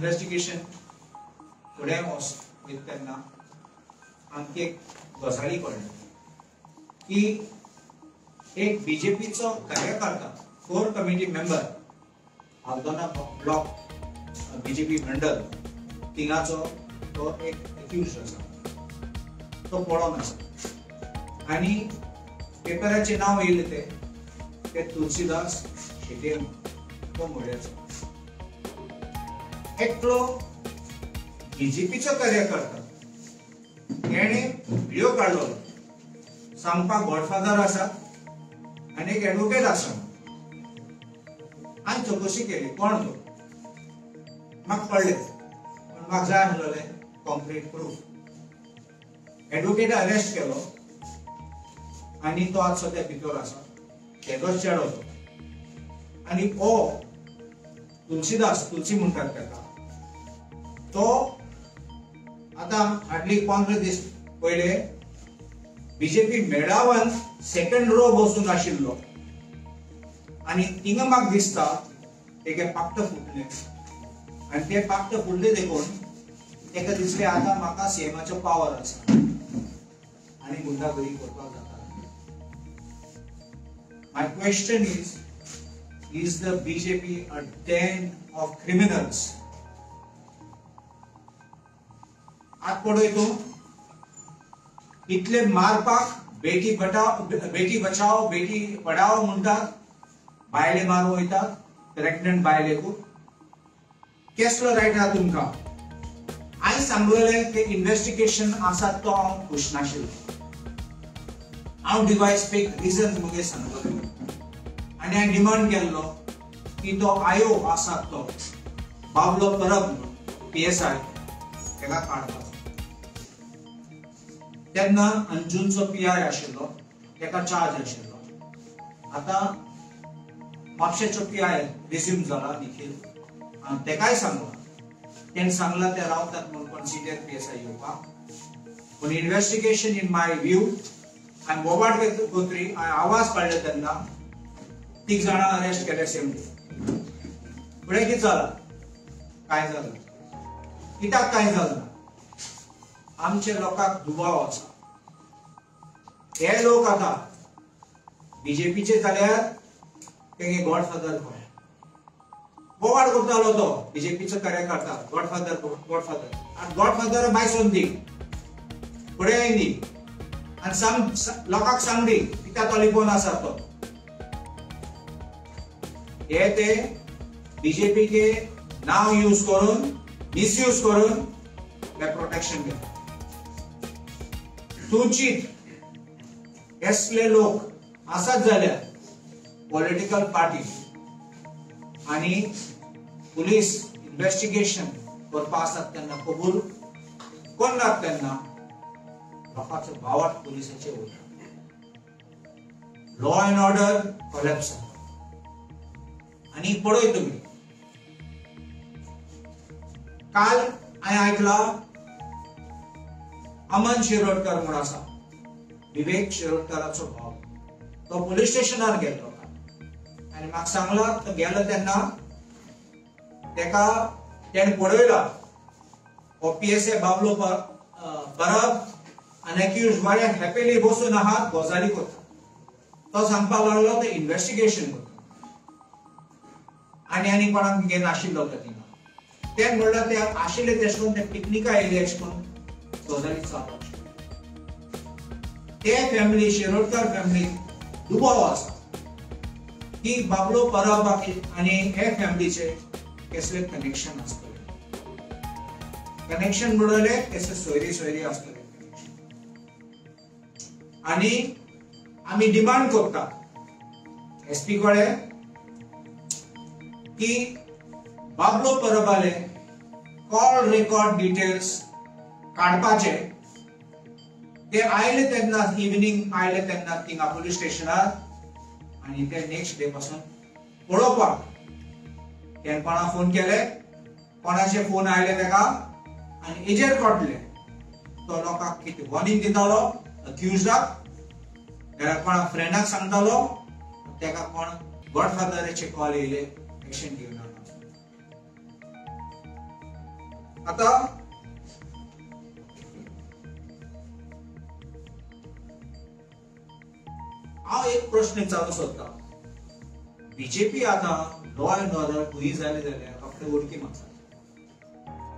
Investigation फुडें वयता तेन्ना आमकां एक गजाली कळ्ळी की एक बीजेपीचो कार्यकर्ता, core committee member, Aldona block BJP मंडल तिंगाचो तो एक एक्यूज आसा, तो पळोवन आसा आनी पेपराचें नांव येयलें ते तुलसीदास शेट्ये तो मोड्याचो एकलो बीजेपीचो कार्यकर्ता, तेणें व्हिडियो काडलो सांगपाक गॉडफादर आसा आनी एक एडवोकेट आसा. आनी चवकशी केली कोण तो, म्हाका कळ्ळें, पूण म्हाका जाय आसलें कॉन्क्रीट प्रूफ. एडवोकेट अरेस्ट केलो आनी तो आज सद्या भितर आसा, तेजोच चेडो तो. आनी ओ तुलसीदास, तुलसी म्हणटात ताका, तो आतां हाडली 15 दीस पयले बीजेपी मेळावन सेकंड रो बसून आशिल्लो आनी थिंगा म्हाका दिसता तेगे पाकट फुटलें आनी ते पाकट फुटलें देखून ताका दिसलें आतां म्हाका सीएमाचो पावर आसा आनी गुंडागरी करपाक जाता. My question is the BJP a den of criminals? आत पळय तूं इतले मारपाक बेटी बचाव बेटी बचाव बेटी पढाओ म्हणटात, बायले मारू वयतात प्रेग्नंट बायलेकू, केसलो रायट आहा तुमकां? हांवें सांगलेलें ते इन्व्हेस्टिगेशन आसा तो हांव खूश नाशिल्लो, हांव डिवायस फेक रिजन मुगे सांगलें आनी हांवें डिमांड केल्लो की तो आयो आसा तो बाबलो परब PSI ताका काडपाचो. तेन्ना अंजूनचो PI आशिल्लो, ताका चार्ज आशिल्लो. आतां म्हापशेचो PI resume जाला निखील, आनी ताकाय सांगलां, तेणें सांगलां ते रावतात म्हणून पण सिनियर PSI येवपाक. पूण इन्व्हेस्टिगेशन इन my view हांवें बोबाट कोत्री हांवें आवाज काडले तेन्ना 3 जाणां अरेस्ट केले सेम डे. फुडें कितें जालां? कांय जालें कित्याक कांय जालें ना? आमच्या लोकांक दुबाव आसा, हे लोक आतां बीजेपीचे जाल्यार तेगे गॉडफादर कोण बोवाड करतालो तो बीजेपीचो कार्यकर्ता, गॉडफादर गॉडफादर आनी गॉडफादर बायसोन दी फुडें येयली आनी सांग लोकांक सांगली कित्याक तो लिपोवन आसा तो. हे ते बीजेपीचे नांव यूज करून मिसयूज करून ते प्रोटेक्शन घेता. तूं चीत असले लोक आसात जाल्यार पॉलिटिकल पार्टी आनी पुलीस इन्व्हेस्टिगेशन करपा आसात तेन्ना कबूल करनात, तेन्ना लोकांचो भावार्थ पुलिसाचेर वता, लॉ एंड ऑर्डर कोलॅप्स जाता. आनी पळय तुमी काल हांवें आयकलां अमन शिरोडकर म्हूण आसा, विवेक शिरोडकराचो भाव, तो पुलीस स्टेशनार गेल्लो आनी म्हाका सांगलां तो गेलो तेन्ना तेका तेणें पळयला हो PSI Bablo Parab आनी एक्यूज बरे हॅपीली बसून आहात गजाली करता. तो सांगपाक लागलो ते इन्व्हेस्टिगेशन करता आनी आनी कोणाक घेवन आशिल्लो तो थिंगा. तें म्हणल्यार ते आशिल्ले तेश करून ते पिकनिका येयले अशें करून गजाली चालू आशिल्ल्यो. ते फॅमिली शिरोडकर फॅमिली दुबाव आसा की बाबलो परब आनी हे फॅमिलीचे कसले कनेक्शन आसतले, कनेक्शन म्हणले कसले सोयरी सोयरी आसतले. आनी आमी डिमांड करता SP कडेन की बाबलो परबाले कॉल रेकॉर्ड डिटेल्स काडपाचे. ते आयले तेन्ना इव्हिनींग आयले तेन्ना थिंगा पुलीस स्टेशनार आनी ते नेक्स्ट डे पासून पळोवपाक तेणें कोणा फोन केले, कोणाचे फोन आयले ताका आनी हेजेर कळटलें तो लोकांक कितें वॉर्निंग दितालो अक्युजाक, जाल्यार कोणा फ्रेंडाक सांगतालो, ताका कोण गॉडफादराचे कॉल येयले एक्शन घेवनाका. आतां हांव एक प्रश्न विचारूंक सोदता, बीजेपी आतां लॉ एंड ऑर्डर खंय जालें जाल्यार रोखडे उडकी मारता.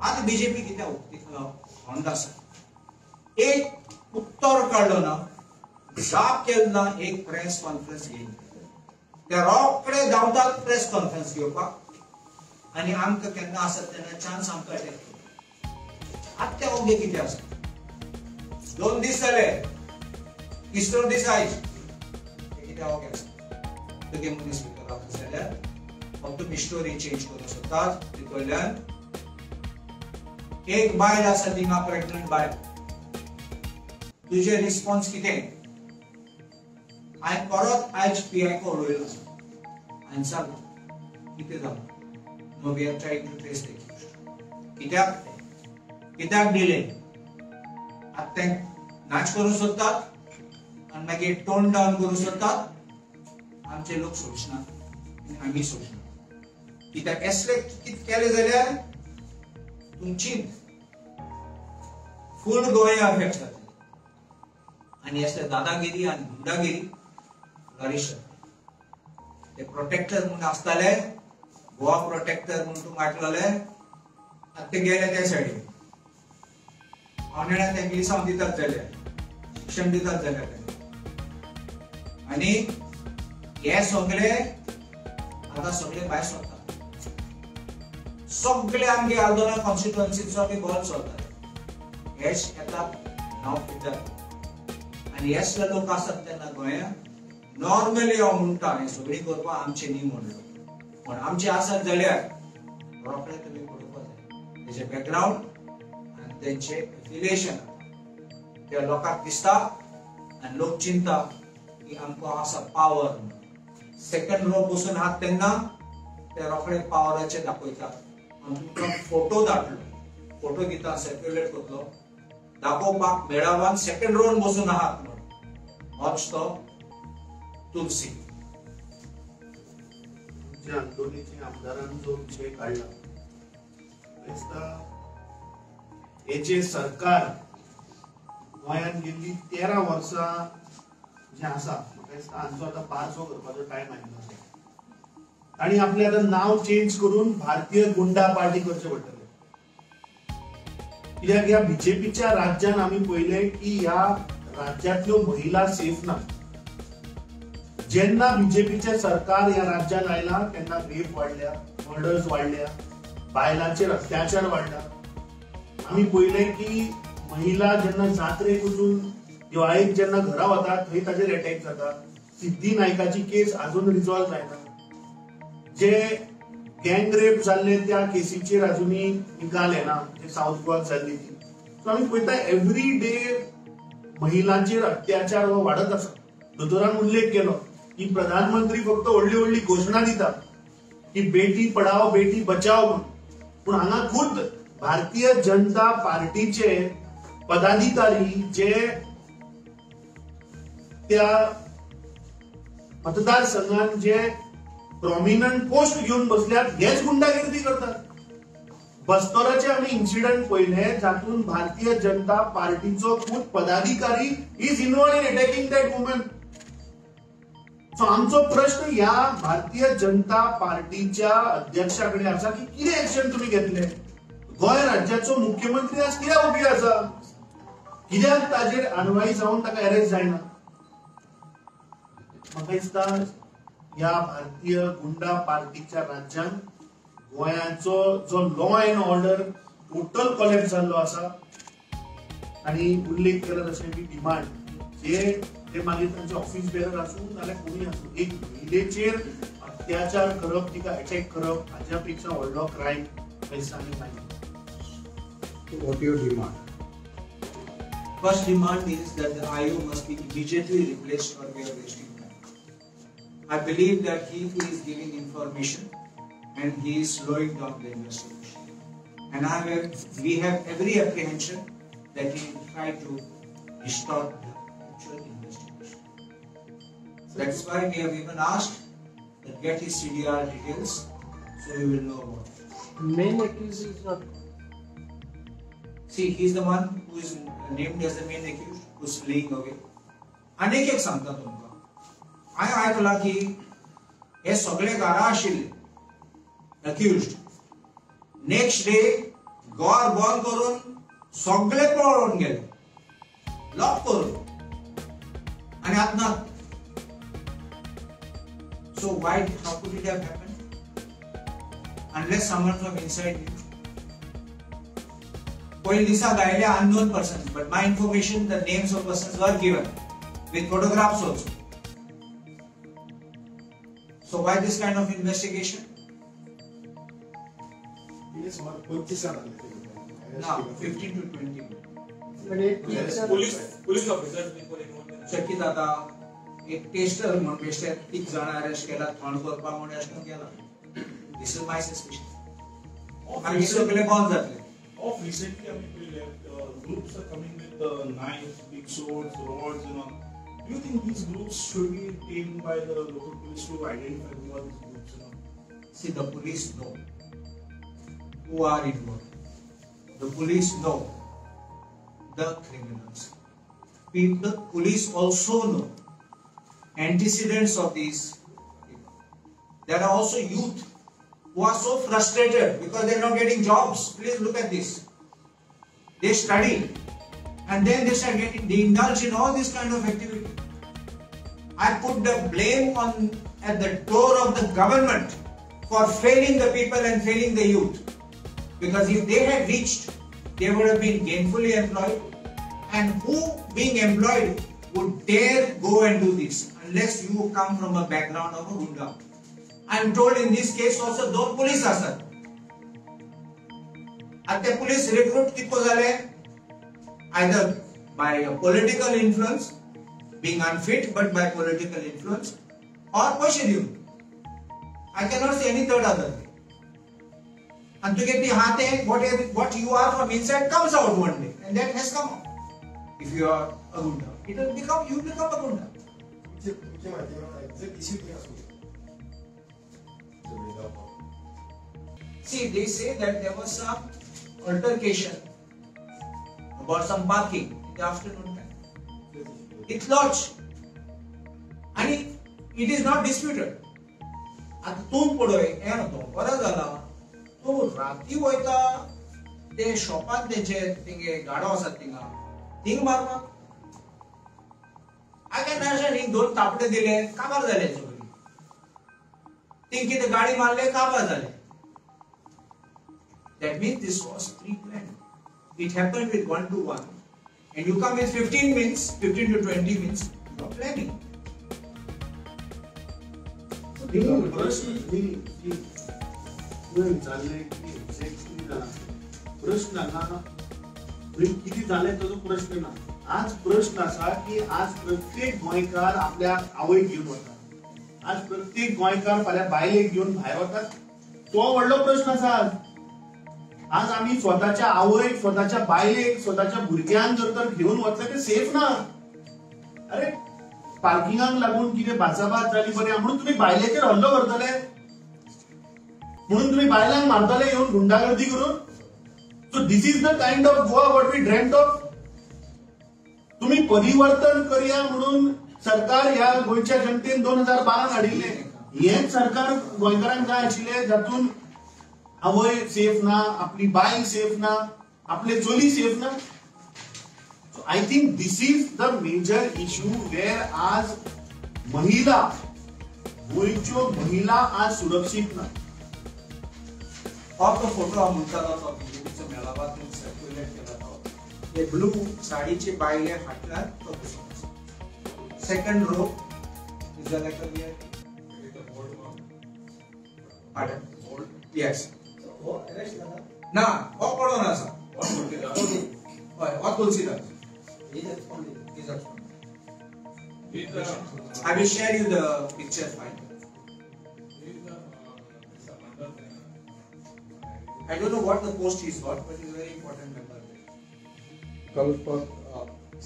आतां बीजेपी कित्याक होंड आसा? एक उत्तर काडलो ना, जाप केलो ना, एक प्रेस कॉन्फरन्स घेयली. ते रोखडे धांवतात प्रेस कॉन्फरन्स घेवपाक आनी आमकां केन्ना आसत तेन्ना चान्स आमकां अटॅक करता. आतां ते ओगे कितें आसा? 2 दीस जाले, तिसरो दीस आयज ते कितें ओगे आसा? तुगे मनीस भितर रावता जाल्यार फक्त तुमी स्टोरी चेंज करूंक सोदतात. तितूंतल्यान एक बायल आसा थिंगा, प्रेग्नंट बायल, तुजें रिस्पॉन्स कितें? हांवें परत आयज पीआय को उलयलो आनी सांगलो कितें जालें. No, we are trying to trace the accused. कित्याक कित्याक डिले? आतां ते नाच करूंक सोदतात आनी मागीर टोन डावन करूंक सोदतात. आमचे लोक सोंसनात आनी आमी सोंसनात. कित्याक असले कितें केलें जाल्यार तुमची फूल गोंय अफेक्ट जाता आनी असले दादागिरी आनी गुंडागिरी फ्लरिश जाता. ते प्रोटेक्टर म्हूण आसताले, गोवा प्रोटेक्टर म्हूण तूं आयकलें, आतां ते गेले त्या सायडीन. हांव जाणा तेंकां लिसांव दितात जाल्यार, शिक्षण दितात जाल्यार तेंकां. आनी हे सगळे आतां सगळे भायर सरतात. सगळे आमगे आल्दोना कॉन्स्टिट्युएन्सीचो आमी गोल चलतात. हेच येतात नांव कित्याक आनी हेच लोक आसात तेन्ना गोंयांत नॉर्मली हांव म्हणटा हें सगळीं करपाक आमचें न्ही म्हणलो, पूण आमचें आसत जाल्यार रोखडें तुमी पळोवपाक जाय तेजें बॅकग्रावंड आनी तेंचें एफिलिएशन. त्या लोकांक दिसता आनी लोक चिंता की आमकां आसा पावर. सेकंड रो बसून आहात तेन्ना ते रोखडे पावराचे दाखयतात. आनी तुमकां फोटो धाडलो, फोटो दिता, सर्क्युलेट करतलो दाखोवपाक मेळावान सेकंड रोन बसून आहात म्हणून. होच तो तुलसी. तुमच्या आंदोलनाच्या आमदारान जो विशय काडला दिसता हे जे सरकार गोंयांत गेल्ली 13 वर्सां जें आसा, म्हाका दिसता हांचो आतां पारसो करपाचो टायम आयिल्लो आसा. आनी आपलें आतां नांव चेंज करून भारतीय गुंडा पार्टी करचें पडटलें. कित्याक ह्या बीजेपीच्या राज्यान आमी पळयलें की ह्या राज्यांतल्यो महिला सेफ ना. जेन्ना बीजेपीचें सरकार ह्या राज्यान आयलां तेन्ना रेप वाडल्या, मर्डर्स वाडल्या, बायलांचेर अत्याचार वाडला. आमी पळयलें की महिला जेन्ना जात्रेक वचून दिवाळेक जेन्ना घरा वता थंय ताचेर अटॅक जाता. सिद्धी नायकाची केस अजून रिजॉल्व जायना. जे गँग रेप जाल्ले त्या केसीचेर अजूनय निकाल येना, जे सावथ गोवाक जाल्ली ती. सो आमी पळयता एवरी डे महिलांचेर अत्याचार हो वाडत आसा. दोतोरान उल्लेख केलो की प्रधानमंत्री फक्त व्हडली व्हडली घोशणा दिता की बेटी पढाओ बेटी बचाओ म्हणून, पूण हांगा खुद भारतीय जनता पार्टीचे पदाधिकारी जे त्या मतदारसंघात जे प्रॉमिनंट पोस्ट घेवन बसल्यात हेच गुंडागिर्दी करतात. बस्तोराचे आमी इन्सिडंट पळयले जातून भारतीय जनता पार्टीचो खूद पदाधिकारी is involve in attacking that woman. So आमचो प्रश्न ह्या भारतीय जनता पार्टीच्या अध्यक्षा कडेन आसा की कितें एक्शन तुमी घेतले? गोंय राज्याचो मुख्यमंत्री आज कित्याक उबी आसा? कित्याक ताजेर कारवाय जावन ताका अरेस्ट जायना? म्हाका दिसता ह्या भारतीय गुंडा पार्टीच्या राज्यान गोंयाचो जो law and order total collapse जाल्लो आसा. आनी उल्लेख केला तशें बी डिमांड जे ते मागीर तांचे ऑफिस बेरर आसूं नाल्यार कोणूय आसूं, एक महिलेचेर अत्याचार करप, तिका अटॅक करप हाच्या पेक्षा व्हडलो क्रायम दिसता आनी. What your demand? First demand is that the IO must be immediately replaced or we are wasting time. I believe that he is giving information and he is slowing down the investigation. And we have every apprehension that he will try to distort the actual investigation. That's why we have even asked that get his CDR details so we will know about it. Main accused is not. See, he is the one who is named as the main accused, who is fleeing away. आनीक एक सांगता तुमकां, हांवें आयकलां की हे सगळे घरा आशिल्ले अक्युज्ड, नेक्स्ट डे घर बंद करून सगळे पळोवन गेले, लॉक करून, आनी आतां ना. So why, how could it have happened? Unless someone from inside knew. पयले दिसा गायले unknown persons, but my information, the names of persons were given with photographs also. So why this kind of investigation? ना, 15 to 20. Police officers before anyone. शकीत आता एक tester म्हण बेश्टे तीग जाणां अरेस्ट केला, थंड करपाक म्हण अशें करून केला. This is my suspicion. आनी सगळे बंद जातले. Of recently, I mean, groups are coming with knives, big swords, rods and all. Do you think these groups should be taken by the local police to identify who are these groups and all? See, the police know who are involved. The police know the criminals. People, police also know antecedents of these people. There are also youth who are so frustrated because they are not getting jobs. Please look at this. They study and then they start getting, they indulge in all this kind of activity. I put the blame on at the door of the government for failing the people and failing the youth. Because if they had reached, they would have been gainfully employed, and who being employed would dare go and do this unless you come from a background of a gunda. I am told in this case also दोन police आसात. आतां ते police recruit कितको जाले, either by a political influence, being unfit but by political influence, or पयशे दिवन. I cannot say any third other thing. And तुगे ती हा तें what you are from inside comes out one day, and that has come out. If you are a gunda, it will become, you become a gunda. See, they say that there was some altercation about some parking in the afternoon time. It's and it is not disputed. आतां तूं पळय हें न्हू बरें जाला, तूं राती वयता ते शॉपान तेंचे तेंगे गाडो आसात थिंगा थिंग मारपाक. I can understand, हिंग दोन तापटे दिले काबार जाले सगळी, थिंग कितें गाडी मारले काबार जाले. That means this was pre-planned. It happened with 1 to 1, and you come with 15 minutes, 15 to 20 minutes, you are planning. प्रश्न हांगा कितें जालें ताजो प्रश्न ना. आज प्रश्न आसा की आज प्रत्येक गोंयकार आपल्या आवयक घेवन वता, आज प्रत्येक गोंयकार फाल्यां बायलेक घेवन भायर वता, तो व्हडलो प्रश्न आसा. आज आज आमी स्वताच्या आवयक, स्वताच्या बायलेक, स्वताच्या भुरग्यांक जर तर घेवन वतले ते सेफ ना. अरे पार्किंगाक लागून कितें बाचाबाच जाली बरें म्हणून तुमी बायलेचेर हल्लो करतले, म्हणून तुमी बायलांक मारतले येवन गुंडागर्दी करून. So this is the kind of Goa what we dreamt of. तुमी परिवर्तन करया म्हणून सरकार ह्या गोंयच्या जनतेन 2012 हाडिल्लें. हेंच सरकार गोंयकारांक जाय आशिल्लें, जातून आवय सेफ ना, आपली बायल सेफ ना, आपले चली सेफ ना. So I think this is the major issue where आज महिला, गोंयच्यो महिला आज सुरक्षीत ना. हो तो फोटो हांव म्हणटालो तो बीजेपीचो मेळाव्यातून सर्क्युलेट केला तो, हे ब्लू साडीचे बायले फाटल्यान तो बसून आसा. Second row is like a VIP. Pardon? Yes. ना, हो पडोन आसा. हय, हो Tulsidas. He's absconding. I will share you the picture file. I don't know what the post he's got, but he's a very important member. कल्पक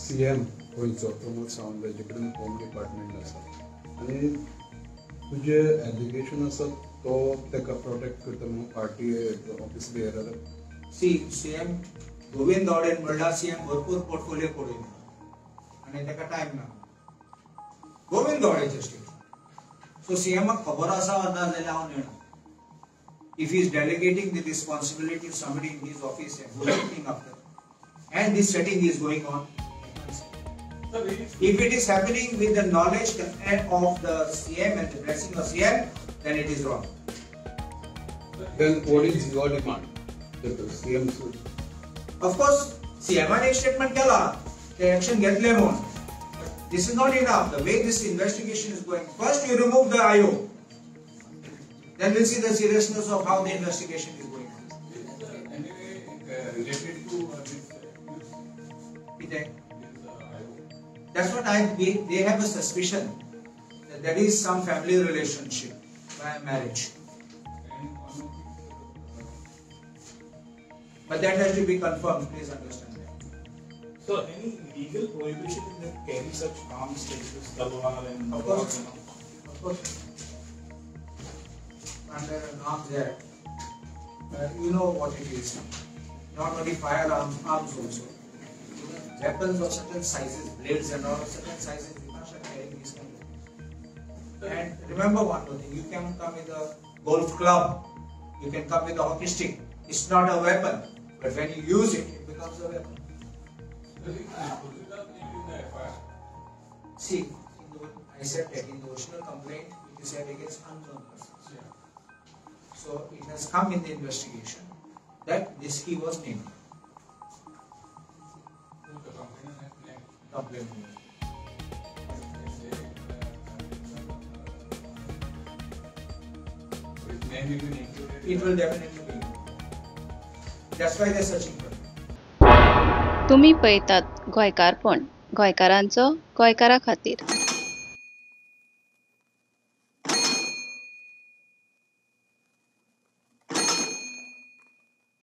CM गोंयचो प्रमोद सावंत ताजे कडेन home department आसा आनी तुजें एलिगेशन आसा तो ताका प्रोटेक्ट करता म्हणून party office bearer. See, CM Govind गावडेन म्हणला सीएम भरपूर पोर्टफोलिओ पडून आनी ताका टायम ना. गोविंद गावडेचें स्टेटमेंट. सो सीएमाक खबर आसा वा ना जाल्यार हांव नेणा. If he is delegating the responsibility to somebody in his office and who is looking after, and this setting is going on, if it is happening with the knowledge of the CM and the blessing of CM, then it is wrong. Then what is your demand? That the CM should. Of course, CM ने एक statement केला, ते action घेतले म्हणून. But this is not enough. The way this investigation is going, first you remove the IO, then we'll see the seriousness of how the investigation is going on. Anyway, related to this accused, that's what they have a suspicion that there is some family relationship by marriage. But that has to be confirmed, please understand that. So any legal prohibition that carry such arms like this talwar and of course, of course. Under an arms act, you know what it is. Not only firearms, arms also. Weapons of certain sizes, blades and all of certain sizes, you can't start carrying these kind of things. And remember one more thing, you can come with a golf club, you can come with a hockey stick. It's not a weapon, but when you use it, it becomes a weapon. See, I said that in the original complaint, it is said against unknown persons. Yeah. So it has come in the investigation that this he was named. Complaint. It will definitely be. That's why they're searching for it. तुम्ही पळयतात गोंयकारपण, गोंयकारांचो गोंयकारा खातीर.